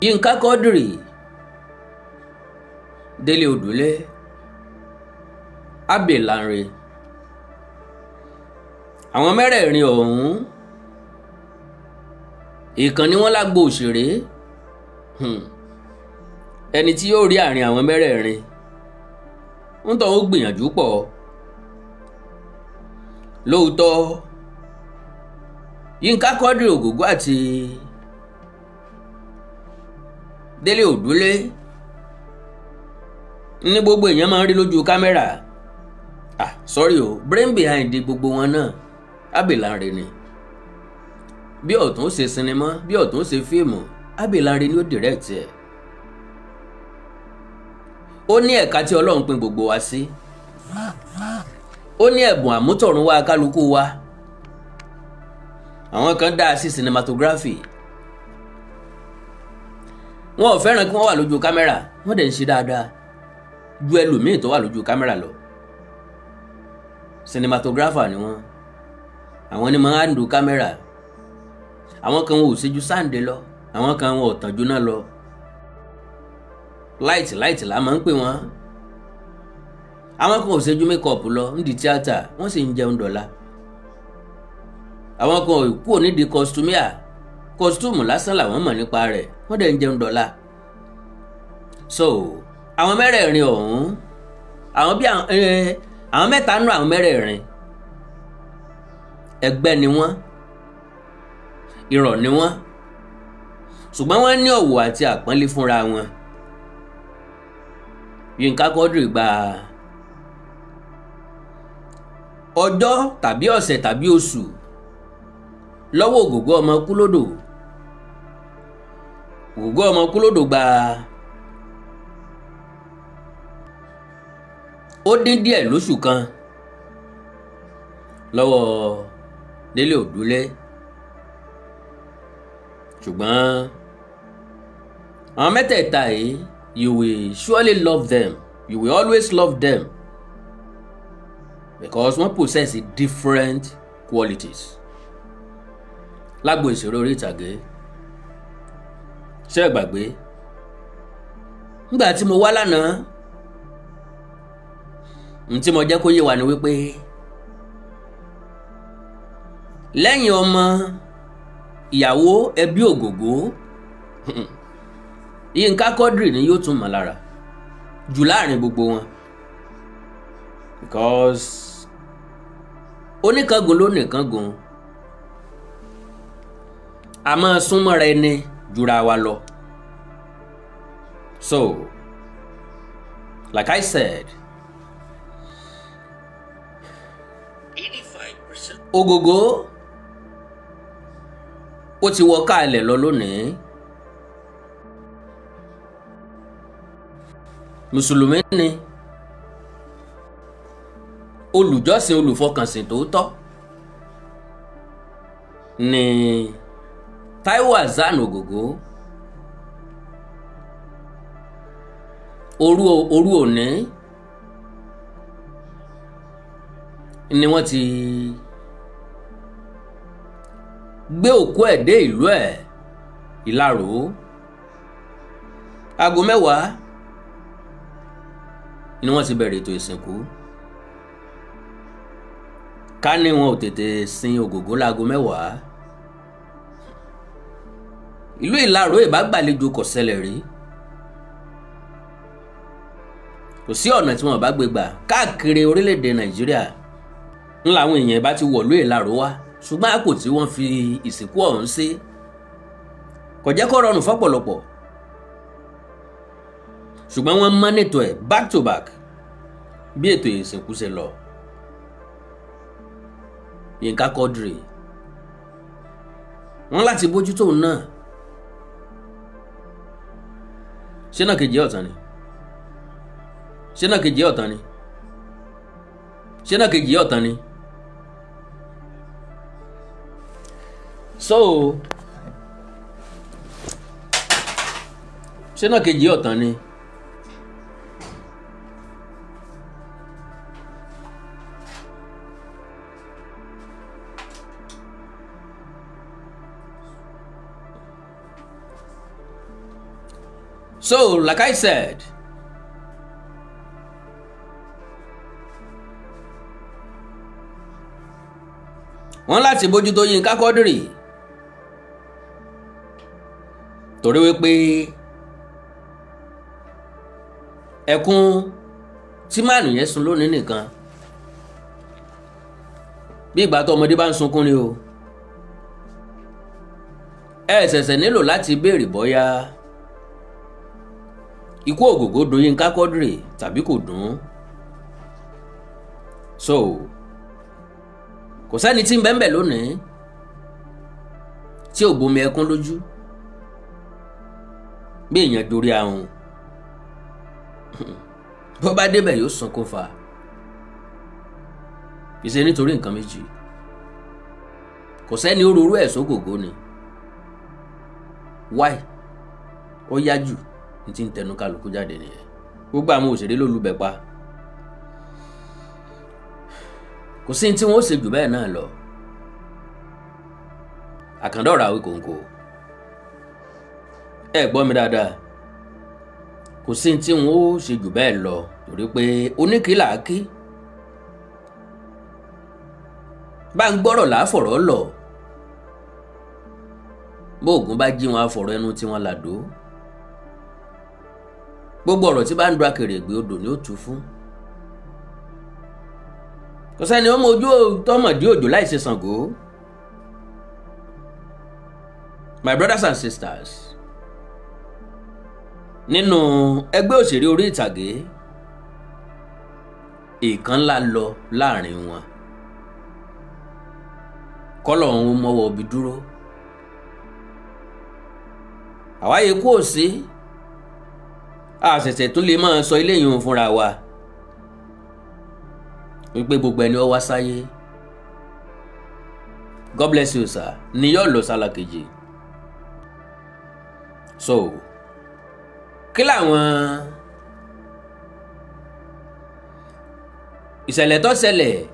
Yínká Quadri, Délé Odùlé, Abbey Lanre, àwọn mẹ́rẹ̀ẹ̀rin ọ̀hún ìkànnì wọn lágbo òṣèré. Ẹni tí yóò rí àárín àwọn mẹ́rẹ̀ẹ̀rin ń tọ́ ó gbìyànjú pọ̀ lóòótọ́. Yínká Quadri, Ògògó àti Délé Òdúlé ní gbogbo èèyàn máa ń rí lójú kámẹ́rà. Ah, sorry o, brain behind gbogbo wọn náà, Abbey Lanre ni. Bí ọ̀tún ṣe sinimá, bí ọ̀tún ṣe fíìmù, Abbey Lanre ni ó direct ẹ̀. Ó ní ẹ̀ka tí Ọlọ́run pín gbogbo wa sí, ó ní ẹ̀bùn àmútọ̀run wa kálukú wa. Àwọn kan dá a sí cinematography, wọn ò fẹ́ràn kí wọ́n wà lójú kámẹ́rà, wọ́n dẹ̀ ń ṣe dáadáa ju ẹlòmíì tó wà lójú kámẹ́rà lọ. Cinematographer ni wọ́n, àwọn ni máa ń do kámẹ́rà. Àwọn kan wọn ò ṣe ju sound lọ, àwọn kan wọn ò tàn ju náà lọ. Light light la máa ń pè wọ́n. Àwọn kan ò ṣe ju makeup lọ nídìí tíátà, wọ́n sì ń jẹun dọ̀la. Àwọn kan ò kúrò nídìí costumier, costume lásán làwọn mọ̀ nípa rẹ̀, wọ́n dẹ̀ ń jẹun dọ̀la. So àwọn mẹ́rẹ̀ẹ̀rin ọ̀hún, àwọn bí àwọn mẹ́ta nù àwọn mẹ́rẹ̀ẹ̀rin, ẹgbẹ́ ni wọ́n, irọ́ ni wọ́n, ṣùgbọ́n wọ́n ní ọ̀wọ̀ àti àpọ́nlé fúnra wọn. Yínká Quadri gba ọjọ́ tàbí ọ̀sẹ̀ tàbí oṣù lọ́wọ́ Ògògó ọmọ Kúlódò. Ògògó ọmọ Kúlódò gba ó dín díẹ̀ lóṣù kan lọ́wọ́ Délé Òdúlé, ṣùgbọ́n àwọn mẹ́tẹ̀ẹ̀ta yìí, you will surely love them, you will always love them, because wọ́n possess different qualities. Lágbo ìṣeré orí ìtàgé, ṣé ẹ gbàgbé nígbà tí mo wá lánàá, n tí mo jẹ́ kó yé wa ni wípé lẹ́yìn ọmọ ìyàwó ẹbí Ògògó, Yínká Quadri ni yóò tún mọ̀ lára jù láàrin gbogbo wọn, because oníkangun ló nìkangun, a máa súnmọ́ra ẹni jura wa lọ. So like I said, 85% Ògògó ó ti wọ káàlẹ̀ lọ lónìí. Mùsùlùmí ni, olùjọ́sìn olùfọkànsìn tòótọ́ ni Táíwò Hassan Ògògó. Òru òru òní ni wọ́n ti gbé òkú ẹ̀ dé ìlú ẹ̀ Ìlaró. Aago 10 ni wọ́n ti bẹ̀rẹ̀ ètò ìsìnkú. Ká ní wọn ò tètè sin Ògògó láago 10, ìlú Ìlaró ìbá gbàlejò kò ṣẹlẹ̀ rí. Kò sí ọ̀nà tí wọn bá gbé gbà káàkiri orílẹ̀-èdè Nàìjíríà ń làwọn èèyàn bá ti wọ̀lú Ìlaró wá, ṣùgbọ́n àpò tí wọ́n fi ìsìnkú ọ̀hún sí kò jẹ́ kó rọrùn fọ́pọ̀lọpọ̀, ṣùgbọ́n wọ́n mọ́nítọ̀ ẹ̀ back to back bí ètò ìsìnkú ṣe lọ. Yínká Quadri wọ́n láti bójútó òun náà. Ṣé náà kejì ọ̀tàn ni? Ṣé náà kejì ọ̀tàn ni? Ṣé náà kejì ọ̀tàn ni? So ṣé náà kejì ọ̀tàn ni? So, like I said, wọ́n láti bójútó Yínká Quadri torí wípé ẹkún tí máàlù yẹn sun lónìí nìkan, bí ìgbà tó ọmọdé bá ń sunkún ni o. Ẹ ṣẹ̀ṣẹ̀ nílò láti béèrè bóyá ikú Ògògó dùn Yínká Quadri tàbí kò dùn. So kò sẹ́ni tí ń bẹ́ẹ̀ bẹ́ẹ̀ lónìí tí ò bomi ẹkún lójú bí èèyàn dorí ahun, bó bá débẹ̀ yóò sunkún fa. Kì í ṣe nítorí nǹkan méjì, kò sẹ́ni ó rorú ẹ̀ sógògó ni. Why? Ó yá jù ní ti ń tẹnu kálukú jáde nìyẹn. Gbogbo àwọn òṣèré ló lubẹ̀ pa, kò sí ní tí wọ́n ó ṣe jù bẹ́ẹ̀ náà lọ. Àkàndá ọ̀rọ̀ Àwíkòǹkò, ẹ gbọ́ mi dáadáa, kò sí ní tí wọ́n ó ṣe jù bẹ́ẹ̀ lọ, torí pé oníkìlà kí bá ń gbọ́rọ̀ láfọ̀rọ̀ lọ, bóògùn bá jí wọn afọ̀rọ̀ ẹnu tí wọ́n làdó. Gbogbo ọ̀rọ̀ tí bá ń do akèrègbè odò ni ó tu fún. Kò sẹ́ni ó mọ ojú tọmọdé òjò láì ṣe Ṣàngó. My brothers and sisters, nínú ẹgbẹ́ òṣèré orí ìtàgé, ìkan ńlá lọ láàrin wọn, kọ́lọ̀ ń mọ́wọ́ ibi dúró. Àwáyé kú ò sí, a ṣẹ̀ṣẹ̀ tún lè máa sọ eléyìí fúnra wa wípé gbogbo ẹni ó wá sáyé, God bless you sir, ni yóò lọ sálà kejì. So kí làwọn ìṣẹ̀lẹ̀ tó ṣẹlẹ̀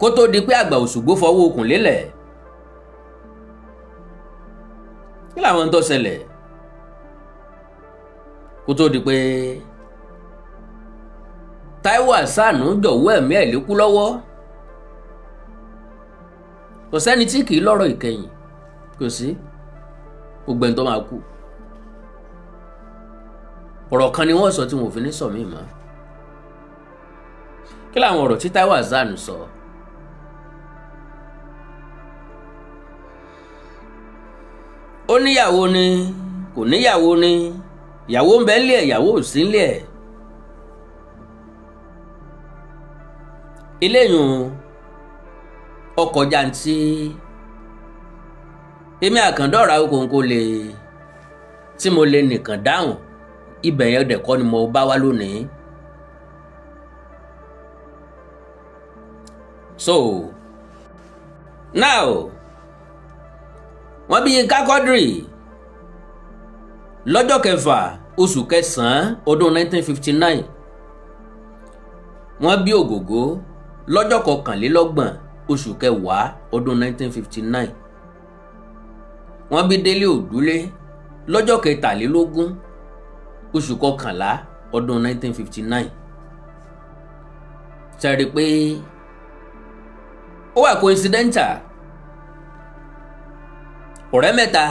kó tó di pé àgbà Òṣùgbó fọwọ́ okùn lélẹ̀? Kí làwọn tó ṣẹlẹ̀ kó tó di pé Táíwò Hasan jọ̀wọ́ ẹ̀mí ẹ̀ lékú lọ́wọ́? Kò sẹ́ni tí kì í lọ́rọ̀ ìkẹyìn, kò sí. Gbogbo ẹni tó máa kú, ọ̀rọ̀ kan ni wọ́n sọ tí wọn ò fi ní sọ mí mọ́. Kí làwọn ọ̀rọ̀ tí Táíwò Hasan sọ? Ó níyàwó ni, kò níyàwó ni, ìyàwó ń bẹ ńlé ẹ̀, ìyàwó ò sí ńlé ẹ̀. Eléyìí ọkọ̀ jàǹtí èmi àkàndọ̀rà Àwíkòǹkò lè tí mo lè nìkan dáhùn ibẹ̀ yẹn dẹ̀ kọ́ ni mo bá wá lónìí. So now, wọ́n bí Yínká Quadri lọ́jọ́ kẹfà oṣù kẹsàn-án ọdún 1959. Wọ́n bí Ògògó lọ́jọ́ 21 oṣù kẹwàá ọdún 1959. Wọ́n bí Délé Òdúlé lọ́jọ́ 23 oṣù kọkànlá ọdún 1959. Ṣe pé ó wà coincidental? Ọ̀rẹ́ mẹ́ta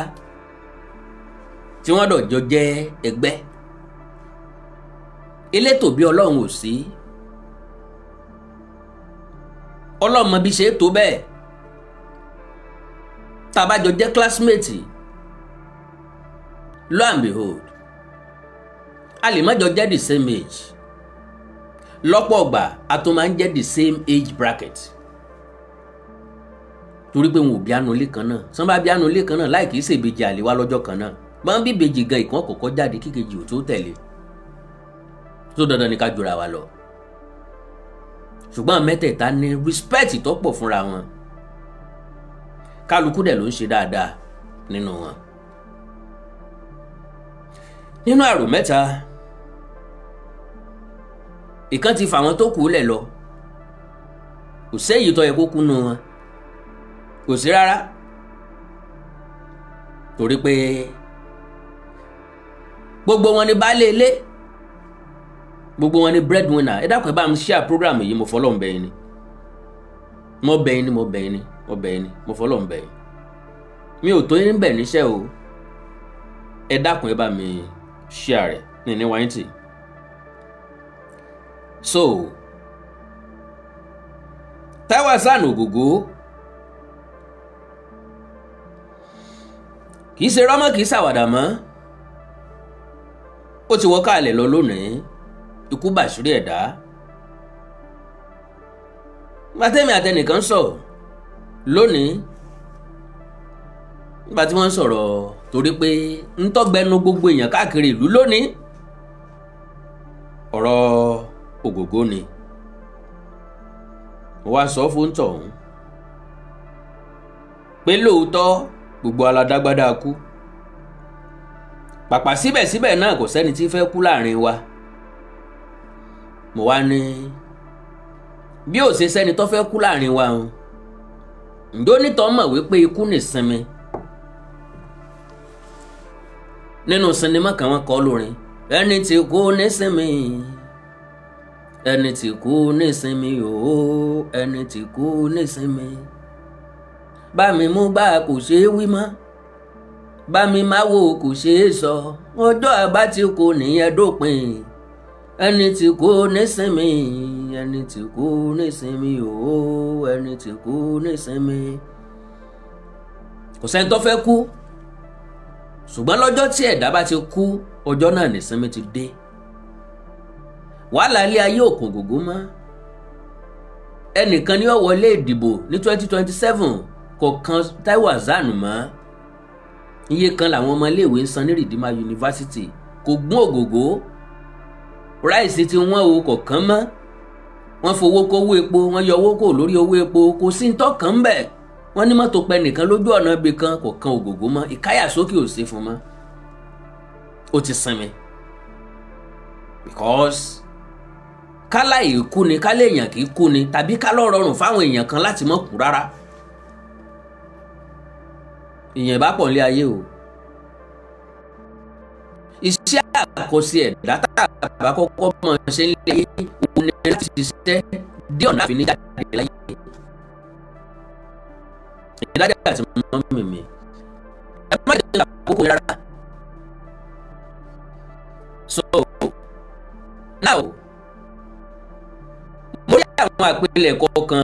tí wọ́n dọ̀jọ́ jẹ́ ẹgbẹ́ elétò bí Ọlọ́run ò sí, Ọlọ́run mọ bí ṣe é tó bẹ́ẹ̀. Tá a bá jọ jẹ́ classmate, lo and behold, a lè má jọ jẹ́ the same age. Lọ́pọ̀ ọgbà, a tún máa ń jẹ́ the same age bracket, torí pé wọn ò bí àánú ilé kan náà. Tí wọ́n bá bí àánú ilé kan náà, láì kìí ṣèbejì àlè wá lọ́jọ́ kan náà, máa ń bí ìbejì gan, ìkan kọ̀ọ̀kan jáde kíkejì ò tó tẹ̀lé tó. Dandan ni ká jura wa lọ, ṣùgbọ́n mẹ́tẹ̀ẹ̀ta ní respect tó pọ̀ fúnra wọn. Kálukú dẹ̀ ló ń ṣe dáadáa nínú wọn. Nínú àrò mẹ́ta, ìkan ti fà wọn tó kù lẹ̀ lọ. Kò séyìí tó yẹ kó kú nù wọn, kò sí rárá, torí pé Gbogbo wọn ni baálé ilé, gbogbo wọn ni breadwinner. Ẹ dákun, ẹ bá mi share program yìí. Mo fọlọ́run bẹ̀ yín ni, mo bẹ̀ yín ni, mo bẹ̀ yín ni, mo bẹ̀ yín ni, mo fọlọ́run bẹ̀ yín. Mi ò tó yín bẹ̀ níṣẹ́ o. Ẹ dákun, ẹ bá mi share rẹ̀ ní wáyé tì. So Taiwo Hassan Ògògó kì í ṣe rọ́mọ́, kì í ṣàwàdà mọ́. Ó ti wọ́ káàlẹ̀ lọ lónìí. Ikú bàṣírí ẹ̀dá. Gbàtẹ́mi àtẹnìkan sọ lónìí, nígbà tí wọ́n ń sọ̀rọ̀, torí pé ń tọ́gbẹ́nu gbogbo èèyàn káàkiri ìlú lónìí, ọ̀rọ̀ Ògògó ni. Mo wá sọ fún tọ̀hún pé lóòótọ́, gbogbo aládágbádá kú pàpà, síbẹ̀síbẹ̀ náà kò sẹ́ni tí fẹ́ kú láàrin wa. Mo wá ní bí ò ṣe sẹ́ni tó fẹ́ kú láàrin wa o, ǹjọ́ onítọ̀ mọ̀ wípé ikú nìsinmi? Nínú sinimá kan, wọ́n kọ lórin, "Ẹni tí kú nísinmi, ẹni tí kú nísinmi ooo, ẹni tí kú nísinmi, bá mi mú gbà kò ṣeé wí mọ́, bá mi má wò kò ṣeé sọ, ọjọ́ àbá tí kò nìyẹn dópin, ẹni tí kú nísinmi, ẹni tí kú nísinmi ooo, ẹni tí kú nísinmi." Kò sẹ́ni tó fẹ́ kú, ṣùgbọ́n lọ́jọ́ tí ẹ̀dá bá ti kú, ọjọ́ náà nísinmi ti dé. Wàhálà ilé ayé òkun gògó mọ́. Ẹnìkan ní ó wọlé ìdìbò ní 2027, kò kan Taiwo Hassan mọ́. Iye kan làwọn ọmọ iléèwé ń san ní Redeemer University, kò gún Ògògó. Rice tí wọ́n o kò kán mọ́. Wọ́n fowó kówó epo, wọ́n yọ owó kò lórí owó epo, kò sí ntọ́kàn ń bẹ̀. Wọ́n ní mọ́tò pẹ́ nìkan lójú ọ̀nà ibì kan, kò kan Ògògó mọ́. Ìkáyàsókè ò sí fún mọ́, ó ti sinmi, because kálá ìkú ni, kálá èèyàn kì í kú ni, tàbí kálá rọrùn fáwọn èèyàn kan láti má kú rárá, èèyàn bá pọ̀ nílé ayé o. Iṣẹ́ àkọsí ẹ̀dá tá a bá kọ́kọ́ mọ̀ ṣe ń lé ayé òun ni láti ṣiṣẹ́ dé ọ̀nà àfi ní jáde láyé. Ìdájọ́ àti mọ́mì mi, ẹ má jẹ́ àkókò rárá. So now, mo rí àwọn àpilẹ̀kọ kan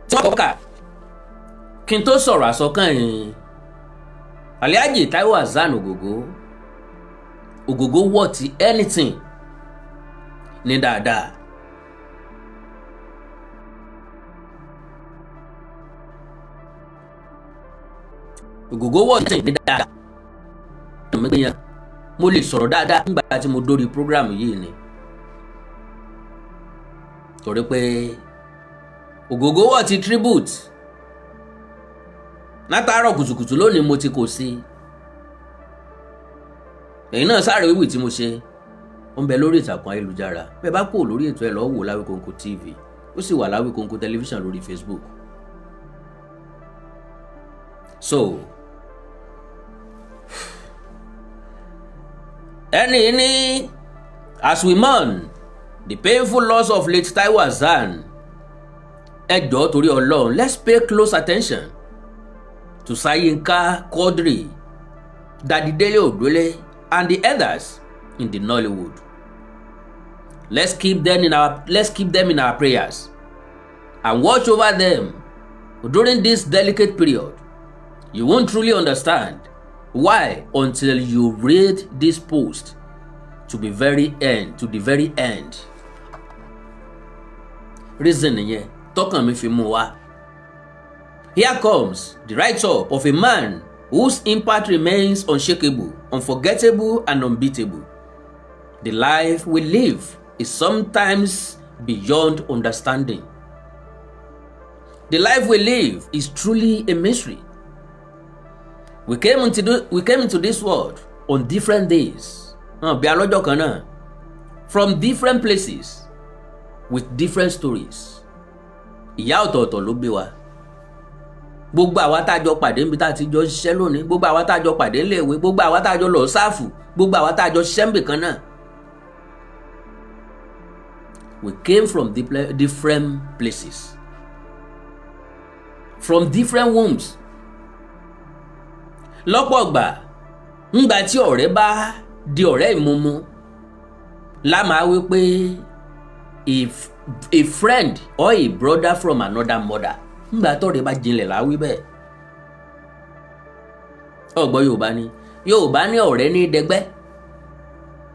tí wọ́n kọ́ kà kí n tó sọ̀rọ̀ àsọkàn yìí. Alhaji Taiwo Hassan Ògògó, Ògògó worth anything ní dáadáa. Ògògó worth anything ní dáadáa. Mo lè sọ̀rọ̀ dáadáa nígbà tí mo dórí program yìí ni, torí pé Ògògó worth tribute. Látàárọ̀ kùtùkùtù lónìí mo ti kò sí ẹ̀yin náà sáré wíwì tí mo ṣe, ó ń bẹ lórí ìtàkùn ayélujára. Bẹ́ẹ̀ bá kúrò lórí ètò, ẹ̀ lọ́ọ́ wò Láwíkóńkó TV, ó sì wà Láwíkóńkó tẹlifíṣàn lórí Facebook. So ẹni ní, "As we mourn the painful loss of late Taiwo Hassan," ẹ jọ̀ọ́, torí Ọlọ́run, "let's pay close attention to Sayinka Quadri, Daddy Dele Odule and the others in the Nollywood. Let's keep them in our prayers and watch over them during this delicate period. You won't truly understand why until you read this post to the very end." Reason nìyẹn tọkàn mi fi mú wá. "Here comes the write-up of a man whose impact remains unshakable, unforgettable and unbeatable. The life we live is sometimes beyond understanding. The life we live is truly a mystery. We came into this world on different days." Hàn bí alọ́jọ́ kan náà. "From different places with different stories." Ìyá ọ̀tọ̀ọ̀tọ̀ ló bí wa. Gbogbo àwa tá a jọ pàdé níbi tá a ti jọ ṣiṣẹ́ lónìí, gbogbo àwa tá a jọ pàdé níléèwé, gbogbo àwa tá a jọ lọ serve, gbogbo àwa tá a jọ ṣiṣẹ́ níbì kan náà, we came from different places, from different wombs. Lọ́pọ̀ ìgbà, ńgbà tí ọ̀rẹ́ bá di ọ̀rẹ́ ìmumu la máa wí pé if a friend or a brother from another mother. Ńgbà tọ́rẹ́ bá jinlẹ̀ la wí bẹ́ẹ̀. Ọ̀gbọ́n Yorùbá ni, Yorùbá ní ọ̀rẹ́ ní dẹgbẹ́.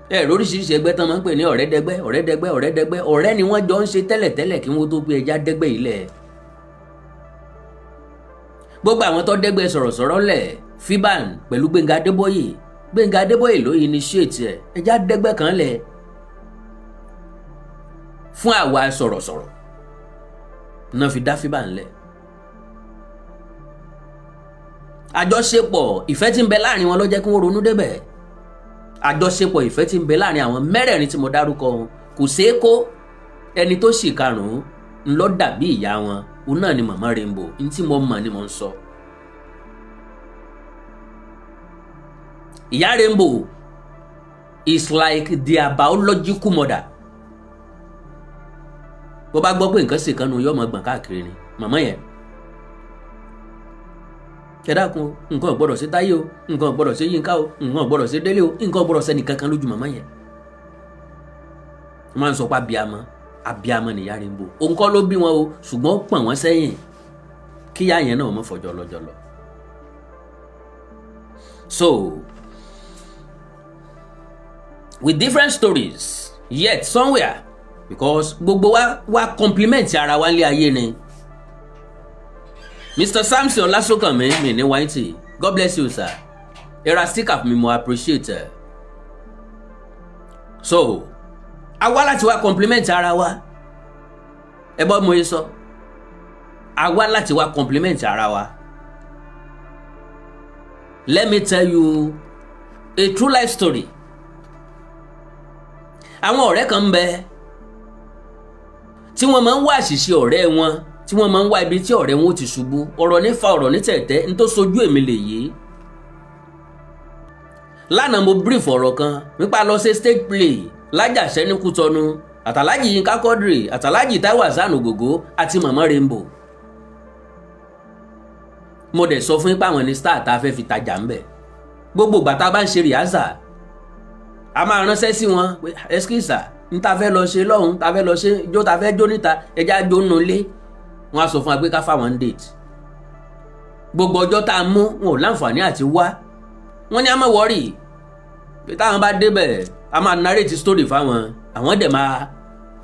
Ẹ lóríṣiríṣi ẹgbẹ́ tán máa ń pè ní ọ̀rẹ́ dẹgbẹ́, ọ̀rẹ́ dẹgbẹ́, ọ̀rẹ́ dẹgbẹ́. Ọ̀rẹ́ ni wọ́n jọ ń ṣe tẹ́lẹ̀tẹ́lẹ̀ kí wọ́n tó pé ẹja dẹ́gbẹ́ yìí lẹ̀. Gbogbo àwọn tó dẹ́gbẹ́ sọ̀rọ̀sọ̀rọ̀ lẹ̀, FIBAN pẹ̀lú Gbẹ́ngà Adébóyè, Gbẹ́ngà Adébóyè ló initiate ẹ̀, ẹja dẹ́gbẹ́ kan lẹ̀ fún àwa sọ̀rọ̀sọ̀rọ̀ náà fi dá FIBAN lẹ̀. Àjọṣepọ̀ ìfẹ́ tí ń bẹ láàrin wọn ló jẹ́ kí wọ́n ronú débẹ̀. Àjọṣepọ̀ ìfẹ́ tí ń bẹ láàrin àwọn mẹ́rẹ̀ẹ̀rin tí mo dárúkọ wọn kò ṣeé kó. Ẹni tó sì karùn-ún ńlọ dàbí ìyá wọn, òun náà ni Màmá Rainbow. Ní tí mo mọ̀ ni mo ń sọ. Ìyá Rainbow is like their biological mother. Bó bá gbọ́ pé nǹkan ṣe kan nu, yóò máa gbọ̀n káàkiri ni màmá yẹn. Ẹ dákun o, nǹkan ò gbọ́dọ̀ ṣe Táyé o, nǹkan ò gbọ́dọ̀ ṣe Yínká o, nǹkan ò gbọ́dọ̀ ṣe Délé o, nǹkan ò gbọ́dọ̀ ṣẹ́ni kankan lójú màmá yẹn. Wọ́n máa ń sọ pé abiyamọ, abiyamọ nìyá Rainbow. Òun kọ́ ló bí wọn o, ṣùgbọ́n ó pọ̀n wọ́n sẹ́yìn kíyà yẹn náà mọ̀ fọjọ́ lọ́jọ́ lọ. So with different stories, yet somewhere, because gbogbo wa wa compliment ara wa nílé ayé ni. Mr. Samson Ọlásùnkànmí mi ní wáìtì, God bless you, sir. Era sticker mi, mo appreciate ẹ. So a wá láti wá compliment ara wa. Ẹ bọ́ mo yẹ sọ, a wá láti wá compliment ara wa. Let me tell you a true life story. Àwọn ọ̀rẹ́ kan ń bẹ tí wọ́n máa ń wá àṣìṣe ọ̀rẹ́ wọn, tí wọ́n máa ń wá ibi tí ọ̀rẹ́ wọn ó ti ṣubú. Ọ̀rọ̀ nífa ọ̀rọ̀ ní tẹ̀tẹ́ ní tó sojú èmi lè yé. Lánàá, mo brief ọ̀rọ̀ kan nípa lọ sí stage play lájàṣẹ́ ní Kútọ́nù, àtàlájì Yínká Quadri, àtàlájì Táíwò Hasan Ògògó àti Màmá Rainbow. Mo dẹ̀ sọ fún yín pé àwọn ní star tá a fẹ́ fi tajà ń bẹ̀. Gbogbo ìgbà tá a bá ń ṣe rehearsal, a máa ránṣẹ́ sí wọn pé excuse, n ta fẹ́ lọ ṣe lọ́hùn, ta fẹ́ lọ ṣe jó, ta fẹ́ jó níta, ẹja jó nù lé. Wọn á sọ fún wa pé ká fáwọn date. Gbogbo ọjọ́ tá a mú, wọn ò láǹfààní àti wá. Wọ́n ní a má worry, pé táwọn bá débẹ̀, a máa narrate story fáwọn, àwọn dẹ̀ máa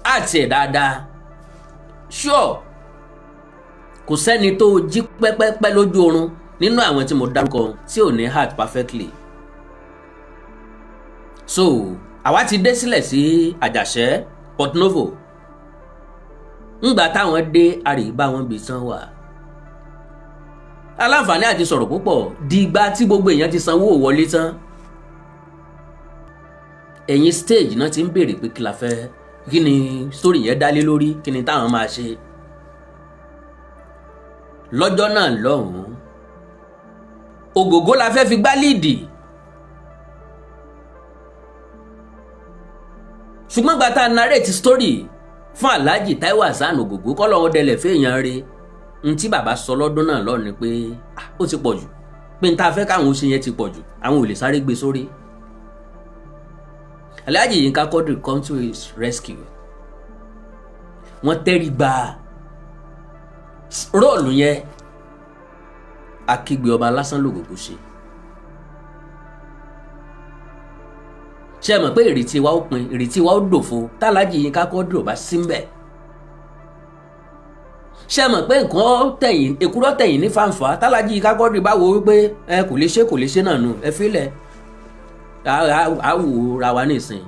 act ẹ̀ dáadáa. Sure, kò sẹ́ni tó jí pẹ́pẹ́pẹ́ lójú oorun nínú àwọn tí mo dárúkọ tí ò ní act perfectly. So àwa ti dé sílẹ̀ sí Àjàṣẹ́, Port Novo. Ńgbà táwọn dé, àríbá wọn bí tán wà aláǹfààní àti sọ̀rọ̀ púpọ̀. Dìgbà tí gbogbo èèyàn ti sanwó wọlé tán, ẹ̀yìn stage náà ti ń béèrè pé kí la fẹ́, kí ni story yẹn dálé lórí, kí ni táwọn máa ṣe lọ́jọ́ náà lọ́hùn-ún. Ògògó la fẹ́ fi gbá lead, ṣùgbọ́n gba tá a narrate story fún Alhaji Taiwo Hasan Ògògó, kọ́ lọ́wọ́ dẹlẹ̀ fẹ́yàn re n tí bàbá sọ lọ́dún náà lọ́ọ̀ ni pé ó ti pọ̀ jù, pé n ta fẹ́ káwọn ó ṣe yẹn ti pọ̀ jù, àwọn ò lè sáré gbé sórí. Alhaji Yinka Quadri come to his rescue. Wọ́n tẹ́rí gba role yẹn. Akígbe ọba lásán lògògó ṣe. Ṣé ẹ mọ̀ pé ìrètí wa ó pin, ìrètí wa ó dòfo tálájì Yinka Quadri ò bá sí ń bẹ̀? Ṣé ẹ mọ̀ pé nǹkan tẹ̀yìn èkúrọ́ tẹ̀yìn ní fàǹfà tálájì Yinka Quadri bá wo wípé ẹ kò lè ṣe, kò lè ṣe náà nù, ẹ filẹ̀, á wò ra wa nísìn.